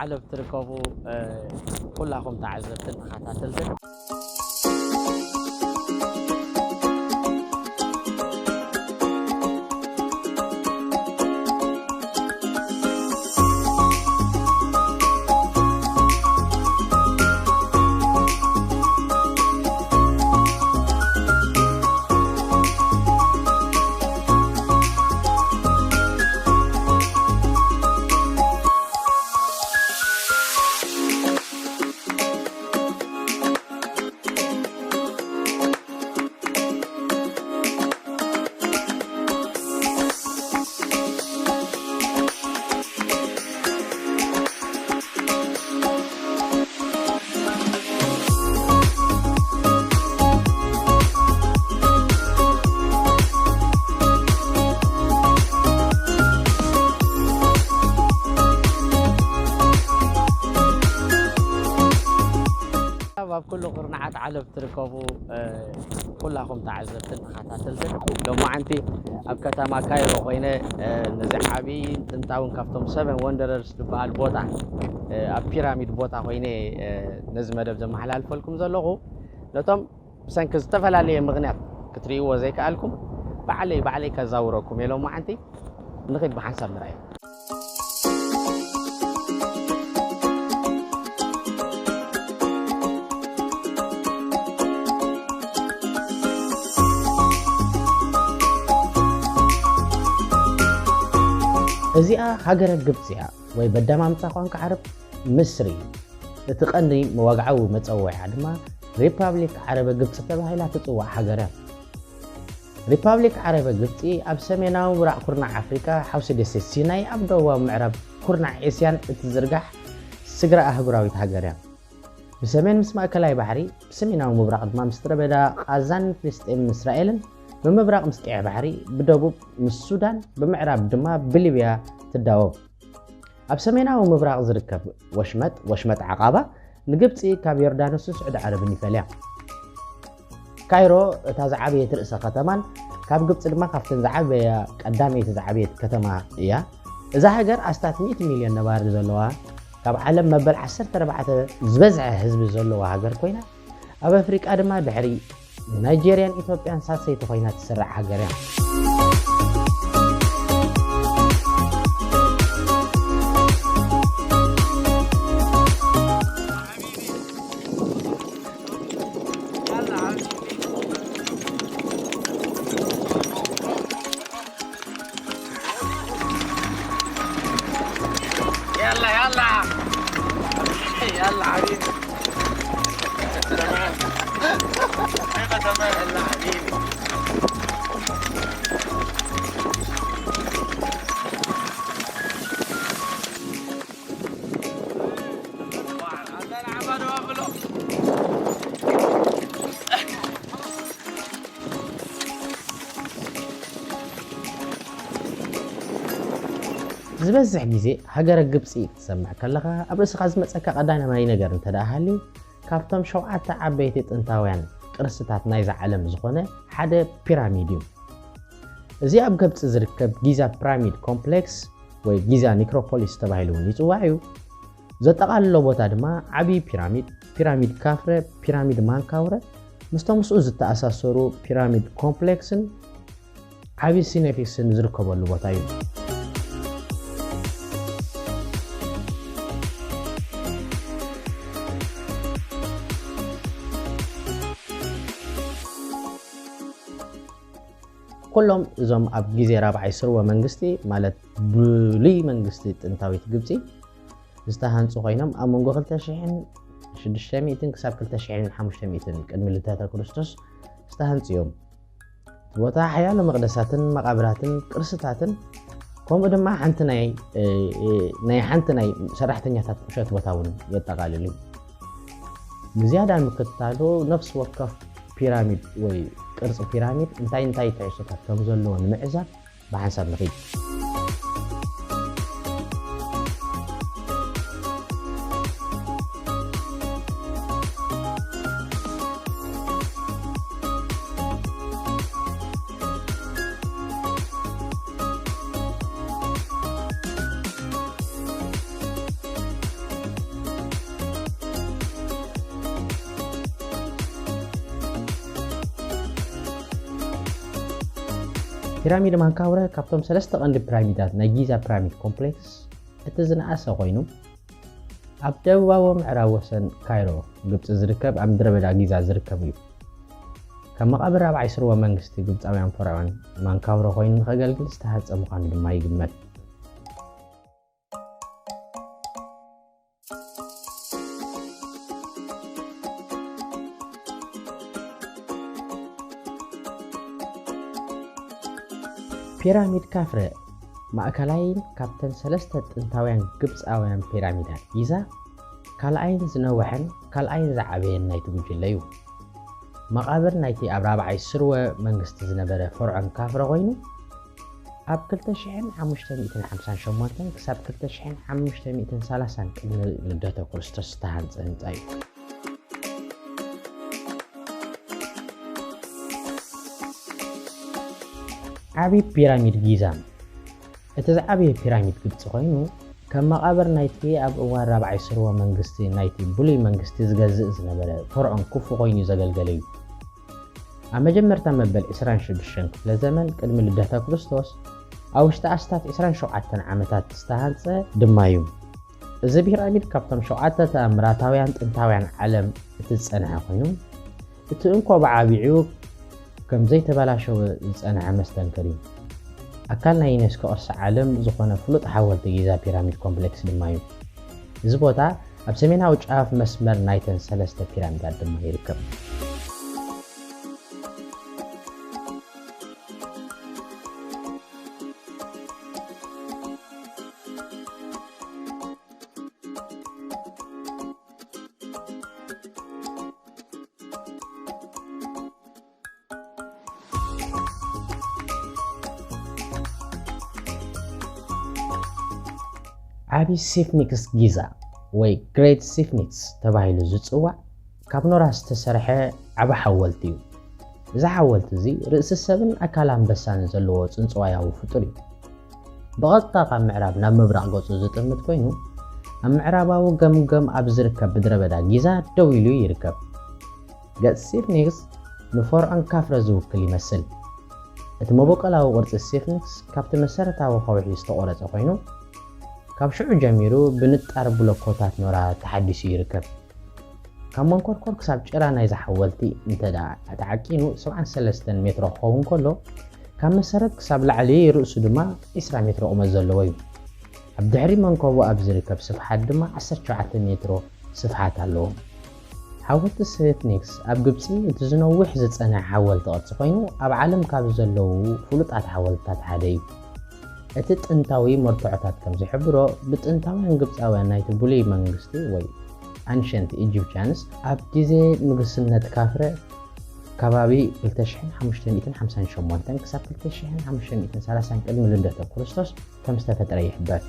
ዓለብ ትርከቡ፣ እ፣ ኩላኹም ተዓዘብትን ተኸታተልትን። ኣብ ኩሉ ቁርናዓት ዓለም ትርከቡ፣ እ፣ ኩላኹም ተዓዘብትን ተኸታተልትን፣ ሎማዓንቲ ኣብ ከተማ ካይሮ ኮይነ፣ እ፣ ነዚ ዓብዪ ጥንታውን ካብቶም ሰቨን ወንደረርስ ዝበሃል ቦታ፣ እ፣ ኣብ ፒራሚድ ቦታ ኮይነ፣ እ፣ ነዚ መደብ ዘመሓላልፈልኩም ዘለኹ፣ ነቶም ብሰንኪ ዝተፈላለየ ምኽንያት ክትርእይዎ ዘይከኣልኩም፣ ባዕለይ፣ ባዕለይ ከዛውረኩም እየ። ሎማዓንቲ ንኺድ ብሓንሳብ ንርኣዮ። እዚኣ ሃገረ ግብጺ እያ፣ ወይ በዳማምጻ ቋንቋ ዓረብ ምስሪ። እቲ ቀንዲ ወግዓዊ መጸውዒዓ ድማ ሪፓብሊክ ዓረበ ግብጺ ተባሂላ ትጽዋዕ ሃገር እያ። ሪፓብሊክ ዓረበ ግብጺ ኣብ ሰሜናዊ ምብራቕ ኩርናዕ ኣፍሪቃ፣ ሓውሲ ደሴት ሲናይ፣ ኣብ ደቡባዊ ምዕራብ ኩርናዕ ኤስያን እትዝርጋሕ ስግረ ኣህጉራዊት ሃገር እያ። ብሰሜን ምስ ማእከላይ ባሕሪ፣ ብሰሜናዊ ምብራቕ ድማ ምስ ምድረ በዳ ቓዛን ፍልስጤምን እስራኤልን፣ ብምብራቕ ምስ ቀይሕ ባሕሪ፣ ብደቡብ ምስ ሱዳን፣ ብምዕራብ ድማ ብሊብያ ትዳወብ። ኣብ ሰሜናዊ ምብራቕ ዝርከብ ወሽመጥ፣ ወሽመጥ ዓቓባ፣ ንግብጺ ካብ ዮርዳኖስን ስዑዲ ዓረብን ይፈልያ። ካይሮ እታ ዝዓበየት ርእሰ ከተማን ካብ ግብጺ ድማ ካብተን ዝዓበያ ቀዳመይቲ ዝዓበየት ከተማ እያ። እዛ ሃገር ኣስታት ሚእቲ ሚልዮን ነባሪ ዘለዋ፣ ካብ ዓለም መበል ዓሰርተ ኣርባዕተ ዝበዝሐ ህዝቢ ዘለዋ ሃገር ኮይና፣ ኣብ ኣፍሪቃ ድማ ድሕሪ ናይጄርያን ኢትዮጵያን ሳልሰይቲ ኮይና ትስራዕ ሃገር እያ። يلا، يلا. يلا حبيبي. تمام. كده تمام. يلا حبيبي. ዝበዝሕ ግዜ ሃገረ ግብጺ ክትሰምዕ ከለኻ፣ ኣብ ርእስኻ ዝመጸካ ቀዳማይ ነገር እንተ ደኣ ሃልዩ፣ ካብቶም ሸውዓተ ዓበይቲ ጥንታውያን ቅርስታት ናይዛ ዓለም ዝኾነ ሓደ ፒራሚድ እዩ። እዚ ኣብ ግብጺ ዝርከብ ጊዛ ፒራሚድ ኮምፕሌክስ ወይ ጊዛ ኒክሮፖሊስ ተባሂሉ እውን ይጽዋዕ እዩ። ዘጠቓልሎ ቦታ ድማ ዓቢ ፒራሚድ፣ ፒራሚድ ካፍረ፣ ፒራሚድ ማንካውረ፣ ምስቶም ምስኡ ዝተኣሳሰሩ ፒራሚድ ኮምፕሌክስን ዓቢ ሲኔፊክስን ዝርከበሉ ቦታ እዩ። ኩሎም እዞም ኣብ ግዜ ራብዓይ ስርወ መንግስቲ፣ ማለት ብሉይ መንግስቲ ጥንታዊት ግብጺ ዝተሃንጹ ኮይኖም፣ ኣብ መንጎ ክልተ ሽሕን ሽዱሽተ ሚእትን ክሳብ ክልተ ሽሕን ሓሙሽተ ሚእትን ቅድሚ ልደተ ክርስቶስ ዝተሃንጹ እዮም። እቲ ቦታ ሓያሎ መቕደሳትን መቓብራትን ቅርስታትን፣ ከምኡ ድማ ሓንቲ ናይ፣ እ፣ እ፣ ናይ ሓንቲ ናይ ሰራሕተኛታት ቁሸት ቦታ እውን የጠቓልል እዩ። ንዝያዳ ንምክትታሉ፣ ነፍሲ ወከፍ ፒራሚድ ወይ ቅርጺ ፒራሚድ እንታይ እንታይ ትሕዝቶታት ከም ዘለዎ ንምዕዛብ ብሓንሳብ ንኺድ። ፒራሚድ ማንካውረ ካብቶም ሰለስተ ቀንዲ ፒራሚዳት ናይ ጊዛ ፒራሚድ ኮምፕሌክስ እቲ ዝነኣሰ ኮይኑ፣ ኣብ ደቡባዊ ምዕራብ ወሰን ካይሮ ግብፂ ዝርከብ ኣብ ምድረ በዳ ጊዛ ዝርከብ እዩ። ከም መቓብር ራብዓይ ስርወ መንግስቲ ግብፃውያን ፈርዖን ማንካውረ ኮይኑ ንኸገልግል ዝተሃፀ ምዃኑ ድማ ይግመት። ፒራሚድ ካፍረ ማእከላይን ካብተን ሰለስተ ጥንታውያን ግብፃውያን ፒራሚዳት ጊዛ ካልኣይን ዝነውሐን ካልኣይን ዝዓበየን ናይቲ ጉጅለ እዩ። መቓብር ናይቲ ኣብ ራብዓይ ስርወ መንግስቲ ዝነበረ ፈርዖን ካፍረ ኮይኑ፣ ኣብ ክልተ ሽሕን ሓሙሽተ ሚእትን ሓምሳን ሸሞንተን ክሳብ ክልተ ሽሕን ሓሙሽተ ሚእትን ሰላሳን ቅድሚ ልደተ ክርስቶስ ዝተሃንጸ ህንጻ እዩ። ዓቢ ፒራሚድ ጊዛ። እቲ ዝዓበየ ፒራሚድ ግብጺ ኮይኑ፣ ከም መቓብር ናይቲ ኣብ እዋን ራብዓይ ስርወ መንግስቲ ናይቲ ብሉይ መንግስቲ ዝገዝእ ዝነበረ ፈርዖን ኩፉ ኮይኑ ዘገልገለ እዩ። ኣብ መጀመርታ መበል ዕስራን ሽዱሽተን ክፍለ ዘመን ቅድሚ ልደተ ክርስቶስ፣ ኣብ ውሽጢ ኣስታት ዕስራን ሸውዓተን ዓመታት ዝተሃንጸ ድማ እዩ። እዚ ፒራሚድ ካብቶም ሸውዓተ ተኣምራታውያን ጥንታውያን ዓለም እቲ ዝጸንሐ ኮይኑ፣ እቲ እንኮ ብዓቢኡ ከም ዘይተበላሸወ ዝጸንሐ መስተንክር እዩ። ኣካል ናይ ዩኔስኮ ቅርሲ ዓለም ዝኾነ ፍሉጥ ሓወልቲ ጊዛ ፒራሚድ ኮምፕሌክስ ድማ እዩ። እዚ ቦታ ኣብ ሰሜናዊ ጫፍ መስመር ናይተን ሰለስተ ፒራሚዳት ድማ ይርከብ። ዓቢ ስፊንክስ ጊዛ ወይ ግሬት ስፊንክስ ተባሂሉ ዝጽዋዕ ካብ ኖራ ዝተሰርሐ ዓቢ ሓወልቲ እዩ። እዚ ሓወልቲ እዚ ርእሲ ሰብን ኣካል ኣንበሳን ዘለዎ ጽንጽዋያዊ ፍጡር እዩ። ብቐጥታ ካብ ምዕራብ ናብ ምብራቕ ገጹ ዝጥምት ኮይኑ፣ ኣብ ምዕራባዊ ገምገም ኣብ ዝርከብ ምድረ በዳ ጊዛ ደው ኢሉ ይርከብ። ገጽ ስፊንክስ ንፈርዖን ካፍረ ዝውክል ይመስል። እቲ መበቆላዊ ቅርጺ ስፊንክስ ካብቲ መሰረታዊ ከውሒ ዝተቖረጸ ኮይኑ፣ ካብ ሽዑ ጀሚሩ ብንጣር ብሎኮታት ኖራ ተሓዲሱ ይርከብ። ካብ መንኮርኮር ክሳብ ጭራ ናይዚ ሓወልቲ እንተ ደኣ ተዓቂኑ ሰብዓን ሰለስተን ሜትሮ ክኸውን ከሎ፣ ካብ መሰረት ክሳብ ላዕሊ ርእሱ ድማ ዕስራ ሜትሮ ቁመት ዘለዎ እዩ። ኣብ ድሕሪ መንኮቡ ኣብ ዝርከብ ስፍሓት ድማ ዓሰርተ ሸውዓተ ሜትሮ ስፍሓት ኣለዎ። ሓወልቲ ስፊንክስ ኣብ ግብጺ እቲ ዝነውሕ ዝጸንሐ ሓወልቲ ቅርጺ ኮይኑ፣ ኣብ ዓለም ካብ ዘለዉ ፍሉጣት ሓወልትታት ሓደ እዩ። እቲ ጥንታዊ መርትዖታት ከም ዝሕብሮ፣ ብጥንታውያን ግብጻውያን ናይቲ ብሉይ መንግስቲ ወይ ኣንሸንት ኢጂፕሽያንስ ኣብ ግዜ ንግስነት ካፍረ ከባቢ ክልተ ሽሕን ሓሙሽተ ሚእትን ሓምሳን ሸሞንተን ክሳብ ክልተ ሽሕን ሓሙሽተ ሚእትን ሰላሳን ቅድሚ ልደተ ክርስቶስ ከም ዝተፈጥረ ይሕበር።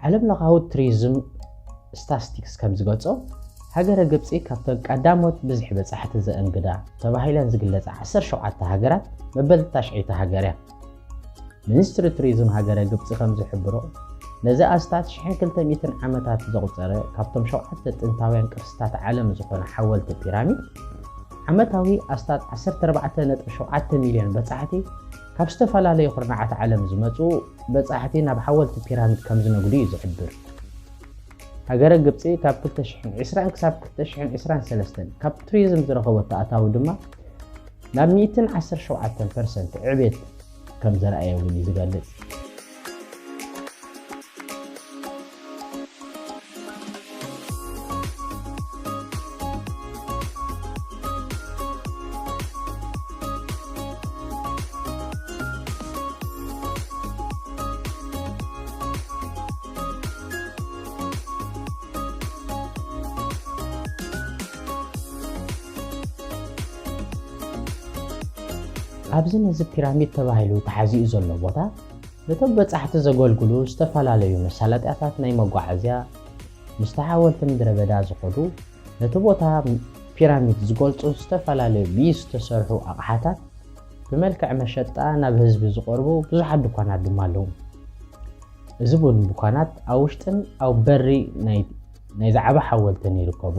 ዓለም ለኻዊ ቱሪዝም ስታስቲክስ ከም ዝገልጾ፣ ሃገረ ግብጺ ካብተን ቀዳሞት ብዝሒ በጻሕቲ ዘእንግዳ ተባሂለን ዝግለጻ ዓሰርተ ሸውዓተ ሃገራት መበል ታሽዐይቲ ሃገር እያ። ሚኒስትሪ ቱሪዝም ሃገረ ግብጺ ከም ዝሕብሮ፣ ነዚ ኣስታት ሽሕን ክልተ ሚእትን ዓመታት ዘቑጸረ ካብቶም ሸውዓተ ጥንታውያን ቅርስታት ዓለም ዝኾነ ሓወልቲ ፒራሚድ፣ ዓመታዊ ኣስታት ዓሰርተ ኣርባዕተ ነጥቢ ሸውዓተ ሚልዮን በጻሕቲ ካብ ዝተፈላለዩ ኩርናዓት ዓለም ዝመጹ በጻሕቲ ናብ ሓወልቲ ፒራሚድ ከም ዝነግዱ እዩ ዝሕብር። ሃገረ ግብጺ ካብ ክልተ ሽሕን ዕስራን ክሳብ ክልተ ሽሕን ዕስራን ሰለስተን ካብ ቱሪዝም ዝረኸበቶ ኣታዊ ድማ ናብ ሚእትን ዓሰርተ ሸውዓተን ፐርሰንት ዕቤት ከም ዘርኣየ እውን እዩ ዝገልጽ። ኣብዚ ነዚ ፒራሚድ ተባሂሉ ተሓዚኡ ዘሎ ቦታ ነቶም በጻሕቲ ዘገልግሉ ዝተፈላለዩ መሳለጥያታት ናይ መጓዓዝያ፣ ምስቲ ሓወልቲ ምድረ በዳ ዝኸዱ፣ ነቲ ቦታ ፒራሚድ ዝገልጹ ዝተፈላለዩ ብኢድ ዝተሰርሑ ኣቕሓታት ብመልክዕ መሸጣ ናብ ህዝቢ ዝቐርቡ ብዙሓት ድኳናት ድማ ኣለዉ። እዚ እውን ድኳናት ኣብ ውሽጥን ኣብ በሪ ናይ ናይ ዛዕባ ሓወልትን ይርከቡ።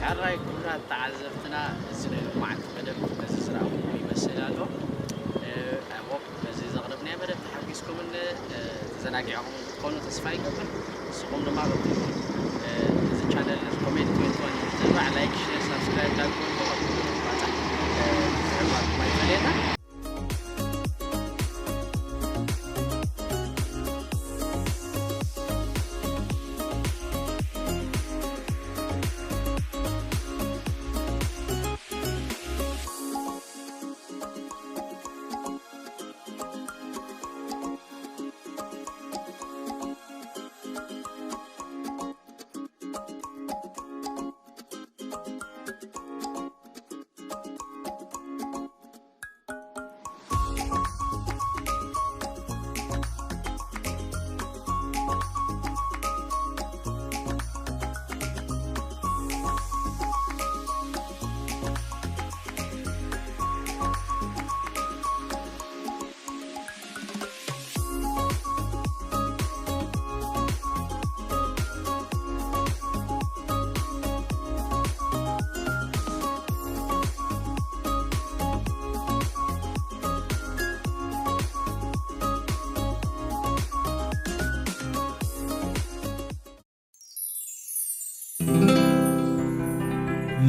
ሕራይ ክቡራት ተዓዘብትና፣ እዚ ናይ ሎማዓንቲ መደብ ነዚ ዝረኣኹምዎ ይመስል ኣሎ። I hope በዚ ዘቕረብናዮ መደብ ተሓጒስኩምን ተዘናጊዕኹምን ክትኮኑ ተስፋ ይገብር። ንስኹም ድማ በቲ እዚ ቻነል ነዚ ኮሜዲ ትወንቲ ዋን ንምትብባዕ ላይክ፣ ሼር፣ ሳብስክራይብ ዳግበርኩ ምባጻሕ ምትሕብባርኩም ኣይፈለየና።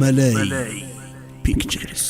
መለይ ፒክቸርስ።